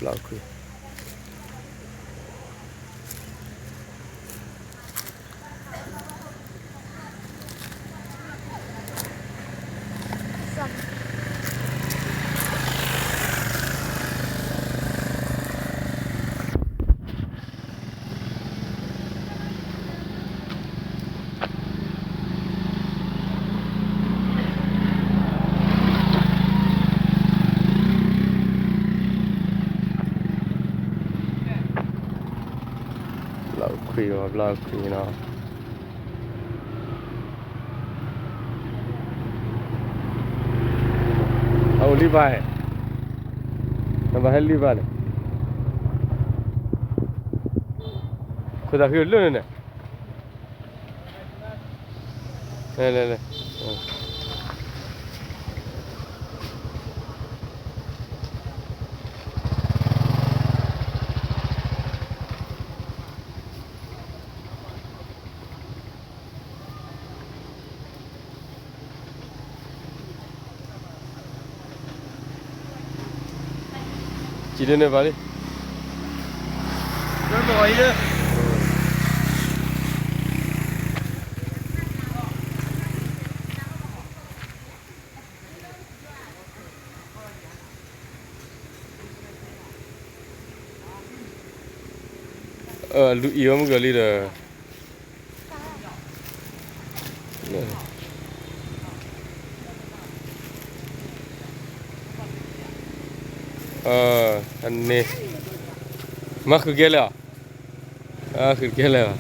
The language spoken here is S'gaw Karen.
ဘျီၣ်ခွံ ဘျီၣ်ခွံ ဘျီၣ်ခွံနီၤ အအိၣ်လံဘၣ်, နဘၣ်ဟဲလံဘၣ်န့ၣ်, ခိၣ်သးဃံလၢန့ၣ်န့ၣ်, လဲၤလဲၤလဲၤ, စံးဒ်န့ၣ်ဘၣ်လံ, လူၤအံၤဝဲမုၢ်ကလံဒီး န့ၣ်, မၤဃုာ်ကဲလဲၣ်, ဃုာ်ကဲလဲၣ်ဘၣ်,